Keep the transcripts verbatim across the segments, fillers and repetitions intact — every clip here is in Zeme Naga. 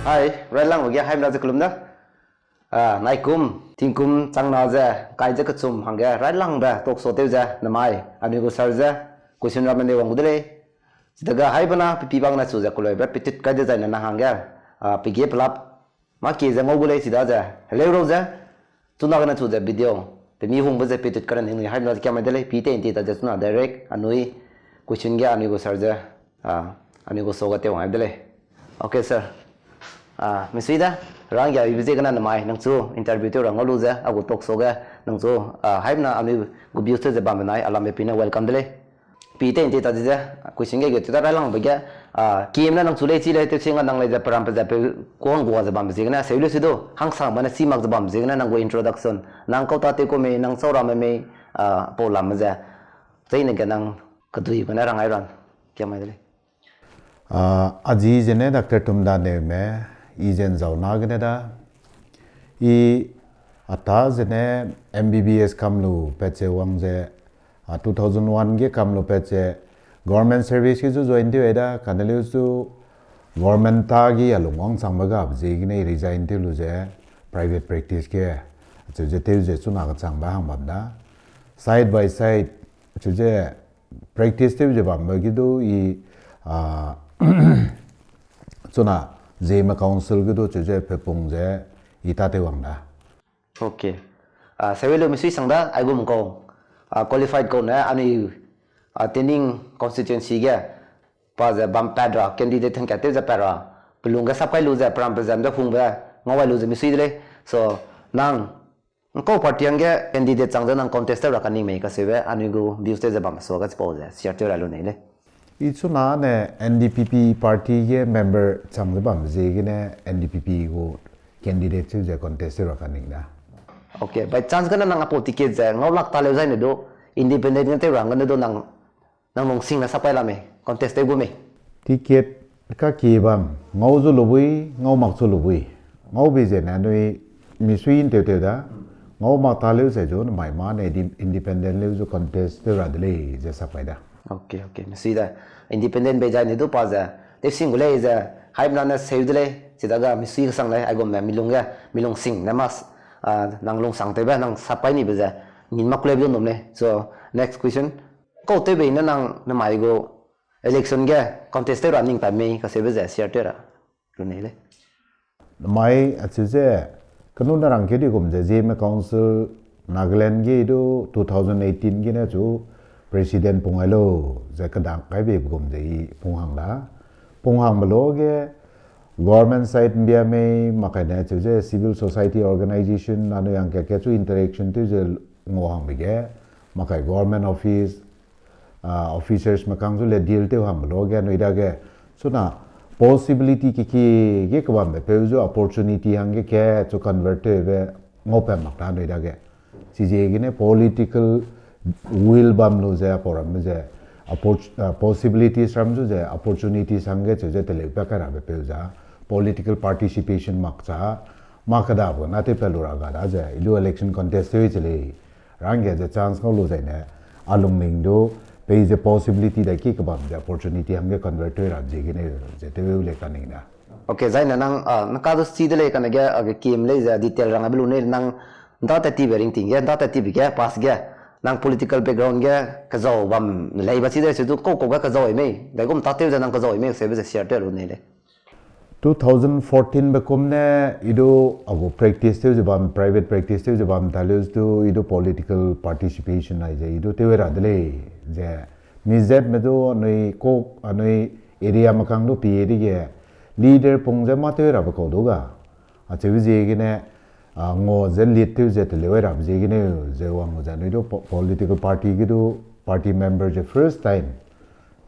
Hai, railangbe ge haimra ze kelum da. Ah, naikum, tingkum changna ze, kai ze kechum hangge, railangbe talk show tew ze, namai, anui gu sir ze, question ramme ne wang gu de lei. Chidaga haibena, pipi bang na chu ze, kuloibe, pitut kai dezaine na hangge, ah, pige pelap, ma kie ze ngau gu lei, chida ze, heleu rau ze, chuna gene chu ze video, pemi hungbe ze pitut karen hingnui haimra ze kiamai de lei, pi te nti ta ze chuna direct, anui, question ge anui gu sir ze, ah, anui gu show ga tew wang de lei. Okay, sir. Ah, misui da, ranggia ibe ziegene namai, nang chu interview tew ra ngau lu ze, a gu talk show ge, nang chu, ah, haimena anui gu views tew ze bambe nai, alambe pi ne welcome de lei. Pi te nti ta di ze, question ge ge tew da railangbe ge, ah, kim ne nang chu lei chi lei, tew singa nang lei ze peram pe ze pe kuang gua ze bambe ziegene, seu lu si du, hangsangbe ne chi mak ze bambe ziegene, nang gu introduction, nang kau ta tew ku mei, nang chau ramme mei, ah, pau lamme ze, zeine ge nang keduibe ne rang ai ran, kiamai de lei. Ah, azi zene Doctor Tumda Neume, i zen zau na gene da. I ata zene M B B S kam lu pat ze wang ze, ah, two thousand one ge kam lu pat ze, government service ge zu join tew ai da, kane leu zu government ta ge a lung wangchangbe gabe ziegene resign tew lu ze, private practice ge, acheu ze tew ze chuna kechangbe hang bam da. Side by side, acheu ze practice tew ze bambe ge du i, ah, chuna Zeme Council ge du acheu ze pepung ze i ta tew wang da. Okay. Ah, sewelu misui sang da, aigum kau, ah, qualified kau ne, anui, ah, Tening constituency ge, pa ze bam pat ra, candidate hangkat tew ze pat ra, pelung ge sap kai lu ze, peram pe zem de hungbe, ngau ai lu ze misui de lei. So, nang, ngkau party hangge candidate chang ze nang contest tew ra kaning mei kaseube, anui gu views tew ze bam so ga chipau ze, share tew ra lu nei lei. I chuna ne N D P P party ge member chang ze bam ziegene N D P P gu candidate tew ze contest tew ra kaning da. Okay, by chance gene nang apau ticket ze ngau lak ta leu zai ne du, independent ge tew ra hangge ne du nang, nang lungsing ne sap kai la mei, contest tew gu mei. Ticket kakie bam, ngau zu lu bui, ngau mak zu lu bui. Ngau bi zene anui misui ntew tew da, ngau mak ta leu zai zu namai ma ne di-, independent leu zu contest tew ra de lei ze sap kai da. Okay, okay, misui da. Independent bei zai ne du pa ze, tew sing gu lei ze, haimena ne seu de lei, chidaga misui kesang lei, aigum ne milung ge, milung sing ne mas, ah, nang lungsang tewbe, nang sap kai nibe ze, ngin mak ku lei be du num lei. So, next question. Kau tewbe ne nang namai gu election ge contest tew ra ning pat mei kaseube ze share tew ra lu nei lei. Namai acheu ze, kenu ne rangkeu di gum ze, Zeme Council Nagaland ge du two thousand eighteen gene chu president pung ai lu ze kedang kaibe gum ze i pung hang da. Pung hangbe lu ge government side mbia mei, makai ne acheu ze civil society organization, anui hangkat ke chu interaction tew ze ngau hangbe ge, makai government office, ah, officers me kang zu le deal tew hangbe lu ge anui dage, chuna possibility keki ge kebambe peu zu opportunity hangge ke chu convert tewbe ngaupat mak da anui dage. Chiziegene political will bam lu ze, apau ramme ze, oppor-, ah, possibilities ram zu ze, opportunities hangge cheu ze teleu pa kai rabe peu za, political participation mak cha, mak kedabe na tew pa lu ra ga da ze, i lu election contest tew che lei. Rangge ze chance ngau lu zaine, a lungning du, pei ze possibility dai ki kebam ze opportunity hangge convert tew ra ziegene ze tew le kaning da. Okay, zaine nang, ah, nang ka du si de lei kane ge, ah, ge kim lei ze detail rang abe lu nei nang nda tat tibe ringting ge, nda tat tibe ge, past ge, nang political background ge, kezau bam lei ba chi de se du kau kau ge kezau i mei, daigum ta tew ze nang kezau i mei, seube ze share tew lu nei lei. Two thousand fourteen be kum ne, i du a gu practice tew ze bam, private practice tew ze bam ta leu du, i du political participation ai ze, i du tew ra de lei, ze, mi zet me du, anui kau, anui area me kang du pie dige, leader pung ze ma tew rabe kau du ga. Acheu ziegene, ah, ngau ze lead tew ze teleu rabe ziegene, ze wang ze anui du po-, political party ge du, party member ze first time,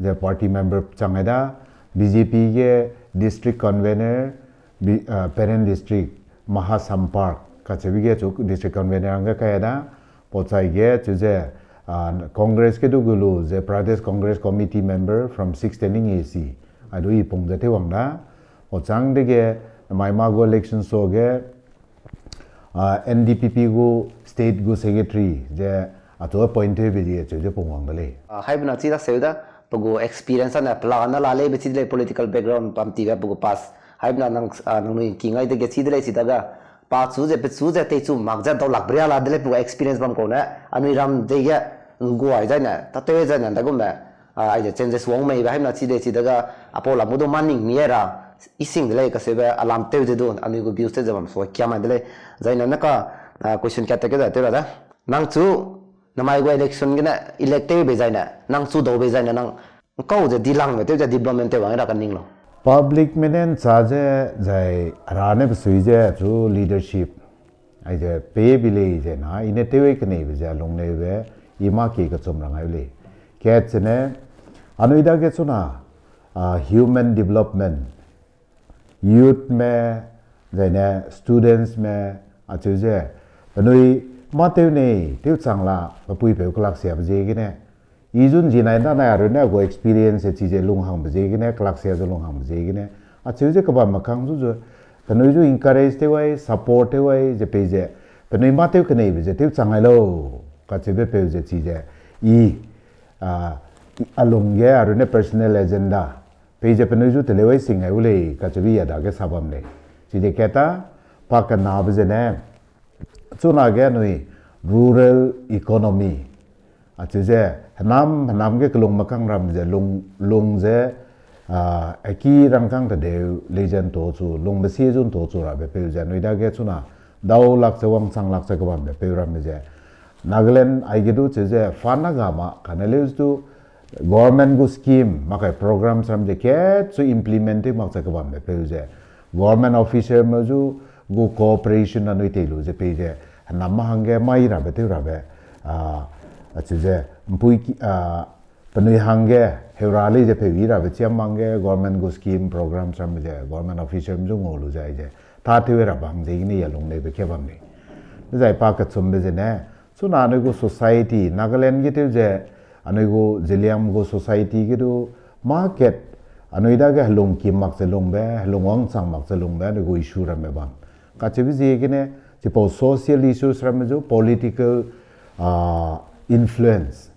ze party member chang ai da, B J P ge district convener, bi-, ah, Peren district, Mahasampark, kacheube ge chu district convener hangge kai da, pau chai ge chu ze, ah, Congress ge du gu lu ze Pradesh Congress Committee member from six Tening A C, ai du i pung ze tew wang da, pau chang dege, mai ma gu election so ge, ah, N D P P gu state gu secretary ze achu appoint tewbe di acheu ze pung wang de lei. Ah, haibena chi da seu da, pe gu experience ane pela na la lei be chi de lei political background bam tibe pe gu past Haibena nang, ah, nangnui ki ngai dege chi de lei chi daga. Pa chu ze, pe chu ze, tei chu mak ze, dau lak bria la de lei pe experience bam kau ne. Anui ram dege, nguai zai ne, ta tew zai ne, da gume, ah, ai ze changes wang mei be haibena chi de chi daga, apau lam gu du maning mi ra, i sing de lei kaseube, alam tew ze du, anui gu views tew ze bam so, kia mai de lei. Zai ne, naka, ah, question kat te ke da tew ra da. Nang chu, namai gu election gene, elect tew bei zai ne, nang chu dau bei zai ne, nang, kau ze dilangbe tew ze development tew wang ra ka ning lo. Public me ne ncha ze zai ra ne besui ze chu leadership. Aize pe bi lei ze na, i ne tew ei keneibe ze lungneube, i ma ki kechum ra ngai lei. Kat ze ne, anui dage chuna, ah, human development, youth me, zai ne students me, acheu ze, penui mâ tew nei, tew chang la, pe puipeu kelak siabe ziegene, i zun zi nai nda nai arune gu experience e chi ze lunghangbe ziegene, kelak sia ze lunghangbe ziegene, acheu ze kebam mekang zu zu, penui zu encourage tew ai, support tew ai, ze pei ze, penui mâ tew keneibe ze tew chang ai lau, kacheube peu ze chi ze, i, ah, i alung ge arune personal agenda, pei ze penui zu teleu ai sing ai u lei, kacheube i a dage sa bam lei. Chi ze kata, pa kenabe ze ne, chuna ge anui rural economy, acheu ze, henam, henam ge kelung mekang ram ze, lung, lung ze, ah, aki rangkâng tedeu, lei ze nto chu, lungbe sie zu nto chu rabe peu ze, anui dage chuna, dau lak ze wangchang lak ze kebambe peu ramme ze. Nagaland aige du cheu ze, fund na ga ma, kane leu zu du, government gu scheme, makai programs ram ze kat chu implement tew mak ze kebambe peu ze. Government officer me zu gu cooperation anui tei lu ze pei ze. Henam ma hangge mai rabe tew rabe. Ah, acheu ze, mpui ki, ah, penui hangge, heura lei ze peu i rabe chiam ma hangge, government gu scheme programs ram ze, government officer me zu ngau lu ze ai ze. Ta tew rabe hang ziegene i a lungneube ke bam lei. Zai pa kechumbe ze ne, chuna anui gu society, Nagaland ge tew ze, anui gu Zeliang gu society ge du, market, anui dage helung kim mak ze lungbe, helung wangchang mak ze lungbe, anui gu issue ramme bam. Kacheube ziegene, chipau social issues ramme zu political, ah, influence.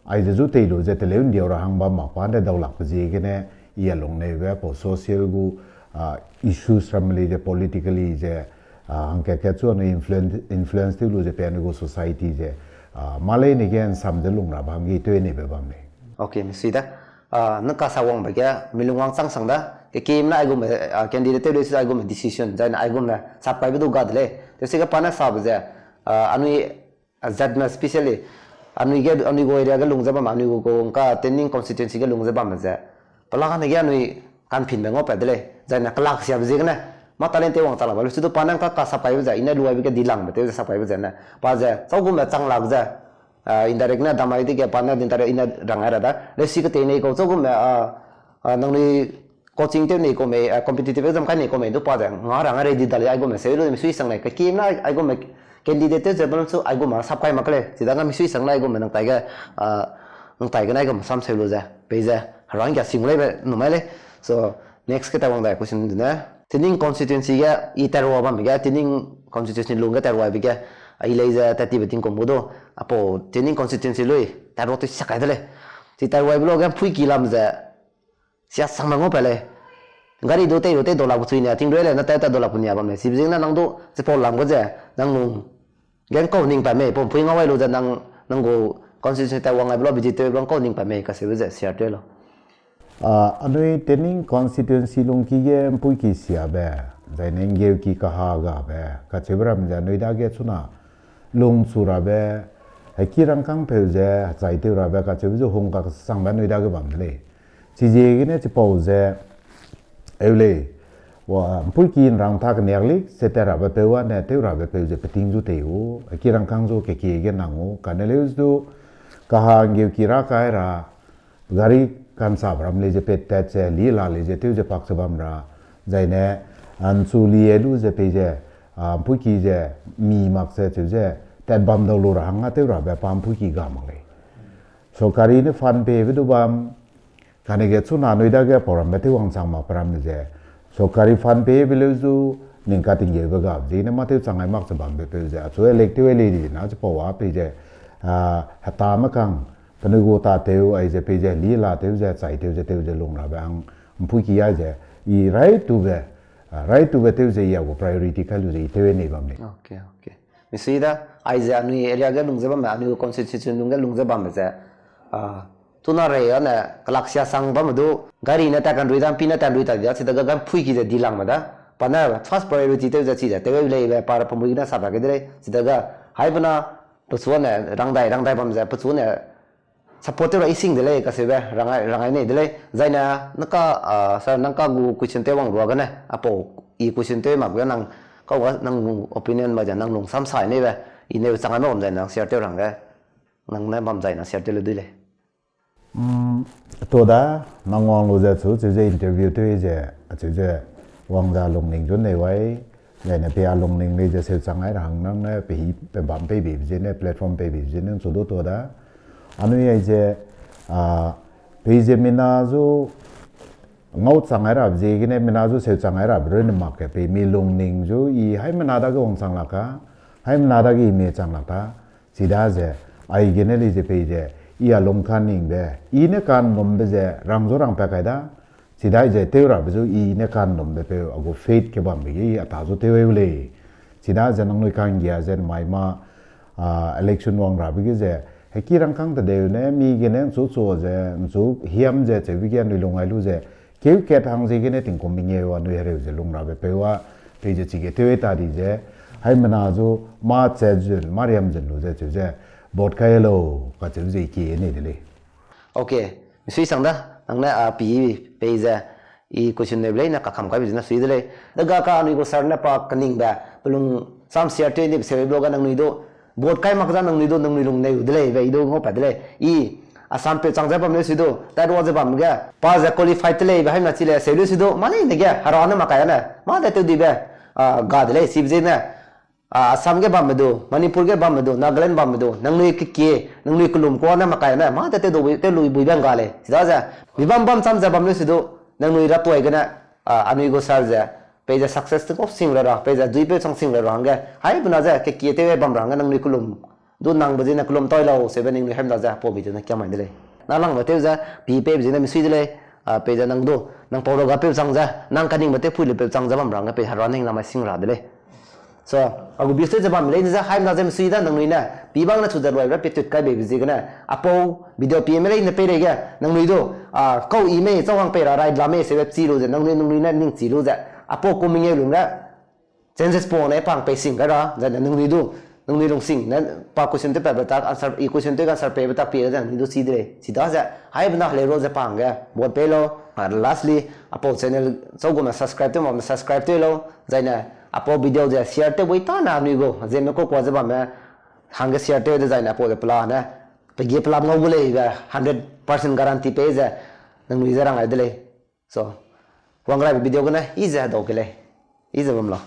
Aize zu tei lu ze teleu ndiau ra hang bam mak pa ne dau lakbe ziegene, i a lungneube pau social gu, ah, issues ramme lei ze politically ze, ah, hangkat kat chu anui influence, influence tew lu ze pe anui gu society ze, ah, mâ leine ge nsam ze lung rabe hangge tew neibe bam lei. Okay, misui da. Ah, nang kasa wangbe ge, mi lung wangchang sang da. Kekime ne aigumme, ah, candidate tew lei si aigumme decision, zai ne aigumme, sapkaibe du ga de lei. Tewsi ge pa ne sabe ze, ah, anui, ah, zatme specially, anui ge, anui gu area ge lung ze bam, anui gu, gu ngka Tening constituency ge lung ze bam ze. Pelane ge anui kanphinbe ngau pat de lei. Zai ne kelak siabe ziegene, mâ talent tew wangchang lakbe lu si du pa ne ngka ka sapkaibe ze, i ne luaibe ge dilangbe tew ze sapkaibe ze ne. Pa ze, chau gumme chang lak ze, ah, indirect ne damai dege pa ne indirect i ne rang ai ra da. Lesi ketei nei kau chau gumme, ah, ah, nangnui coaching tew nei kau mei, ah, competitive exam kai nei kau mei du pa ze, nga rang ai ready da lei aigumme, seu lu misui sang lei, kekime ne aigumme candidate tew ze bam su aigumme sapkai mak lei, chidage misui sang lei aigumme nang taige, ah, nang taige ne aigumme sam seu lu ze, pei ze, herang kia sing leibe numai lei. So, next ke ta wang dai question de ne. Tening constituency ge, i tarua bambe ge, Tening constituency lung ge taruaibe ge, a i lei ze tatibe tingkum gu du, apau Tening constituency lui, tarua tew sak kai de lei. Chi taruaibe lu ge mpui ki lam ze, sia sangme ngau pat lei. Gari du tei du tei dau lak bu chui ne, ting rui lei, na tei tei dau lak bu nia bam lei. Sibe ziegene nang du, chipau lam ge ze, nang lung, ge ngkau ning pat mei, pau mpui ngau ai lu ze nang, nang gu constituency tai wang ai be lu, B J P tew lu ngkau ning pat mei, kaseube ze, share tew lau. Ah, anui Tening constituency lungki ge mpui ki siabe, zai ne nggeu ki kaha gabe, kacheube ram ze anui dage chuna, lung chu rabe, heki rangkâng peu ze, hechai tew rabe, kacheube zu hung kaksangbe anui dage bam de lei. Chiziegene chipau ze, eu lei, wa, mpui ki nrang ta keniak lik, se tat rabe peu ane, tew rabe peu ze peting zu tei u, heki rangkâng zu kekie ge nang u, kane leu zu, kaha nggeu ki ra kai ra, gari kansabe ram lei ze pet tat ze, li la lei ze tew ze pak ze bam ra, zai ne, anchu li e lu ze pei ze, ah, mpui ki ze, mi mak ze cheu ze, tat bam dau lu ra hang a tew rabe pa mpui ki ga mak lei. Sorkari ne fund pebe du bam, kane ge chuna anui dage pau ramme tew wangchang mak pe ramme ze, sorkari fund pebe leu zu, ning katinggeube gabe ziegene mâ tew chang ai mak ze bambe peu ze, achu elect tew ai lei di na chipau a pei ze, ah, hetame kang, penui gu tatew aize pei ze, li la tew ze, chai tew ze, tew ze lung rabe hang, mpui ki aize, i right to be, Rai tube tew ze i a gu priority kai lu ze i tew nei bam lei. Okay, okay. Misui da, aize anui area ge lung ze bamme, anui constituency lung ge lung ze bamme ze, ah, tuna rei ane, kalaksia sang bamme du, gari ne ta kanrui da, pi ne ta nrui ta di da, chida ga gan phui ki ze di langme da. Pa ne first priority tew ze chi ze, tew lei be, pa ra pamui ne sa ta ke de lei, chida ga, hai bena, pechu ne, rangdai, rangdai bam ze, pechu ne, support tew ra i sing de lei, kaseube, rangai, rangai nei de lei. Zaine, naka, ah, sir, naka gu question tew wang rua gane, apau, i question tew mak ge nang, kau ga nang gu opinion ba ze, nang lungsam sai nei be, i ne chang ai ma bam zaine, nang share tew rang ge, nang ne bam zaine, share tew le dui lei. Mm, to da, nang wang lu ze chu, chu ze interview tew ze, chu ze, wang za lungning zun nei wai, zaine pe a lungning lei ze seu chang ai ra hang nang ne pe hi pe bam pei bi ze ne, platform pei bi ze ne, chu du to da. Anui ai ze, ah, pe ze mina zu, ngau chang ai ra ziegene mina zu seu chang ai ra, run mak ke pe mi lungning zu, i hai mina dage wang chang lak ka, hai mina dage i me chang lak ta, chida ze, aigene lei ze pei ze, i a lung kaningbe, i ne kanlumbe ze, rang zu rang pa kai da, chida ze tew rabe zu i ne kanlumbe peu, a gu faith ke bambe ge i a ta zu tew eu lei. Chida ze nangnui kanggia ze mai ma, ah, election wang rabe ge ze, heki rangkâng tedeu ne, mi gene nchu chu ze, nchu hiam ze, cheube ge anui lung ai lu ze, keu kat hang ziegene tingkum mengeu anui hereu ze lung rabe peu a, pei ze chige tew ta di ze, hai mina zu, ma chat zun, ma riam zun lu ze, cheu ze, vote kai lau, kacheu ze i kie nei de lei. Okay, misui sang da, nang ne a pi pei ze, i question ne lei na kakam kai bi ze na sui de lei. Dega ka anui gu sir ne pa kaningbe, pelung sam share tew ni be se blog ga nangnui du, vote kai mak za nangnui du, nangnui lung neu de lei, be i du ngau pa de lei. I, Assam peu chang ze bam leu si du, tai rua ze bam ge, pa ze qualified te lei, be haimna chi le, seu leu si du, ma leine ge, hera ne makai ne, ma de tew di be, ah, ga de lei, si be ze ne, ah, Assam ge bamme du, Manipur ge bamme du, Nagaland bamme du, nangnui kekie, nangnui kelum kua ne makai ne, ma de tew du, tew lui bui be nga lei, chida ze, mi bam bam cham ze bam leu si du, nangnui ra tuai gene, ah, anui gu sir ze, pei ze success te kau sing le ra, pei ze duipeu chang sing le ra hangge, hai bena ze, kekie tew bam ra hangge, nangnui kelum, du nang be zene kelum toi lau, seube ningnui haimna ze, pau bi de ne kiam mai de lei. Na langbe tew ze, pi pei be zene misui de lei, ah, pei ze nang du, nang pau rau ga peu chang ze, nang kaningbe tew pui le peu chang ze bam ra hangge, pei hera ning lamai sing ra de lei. So, a gu views tew ze bam lei ne ze, haimna ze misui da nangnui ne, pi bang ne chu ze luai ra pe tut kai bei be ziegene, apau video pi me lei ne pei rei ge, nangnui du, ah, kau i mei, chau hang pei ra rai la mei, seube chi lu ze, nangnui, nangnui ne ning chi lu ze, apau kum mengeu lung ge, changes pa ne pang pei sing kai ra, zaine nangnui du, nangnui lungsing ne, pa question tew pa be tak, answer, i question tew answer pei be tak pi ze nangnui du chi de lei, chida ze, hai bena heleu ro ze pang ge, vote pei lau, ah, lastly, apau channel, chau gu me subscribe tew ma me subscribe tew lau, zaine, apau video ze share tew bui ta na anui gu, ze me kau kua ze bamme, hangge share tew de zaine apau de pela ne, pe ge pela ngau gu lei be, hundred percent guarantee pei ze, nangnui ze rang ai de lei. So, wang rai be video gene, i ze hedau ke lei, i ze bam lau.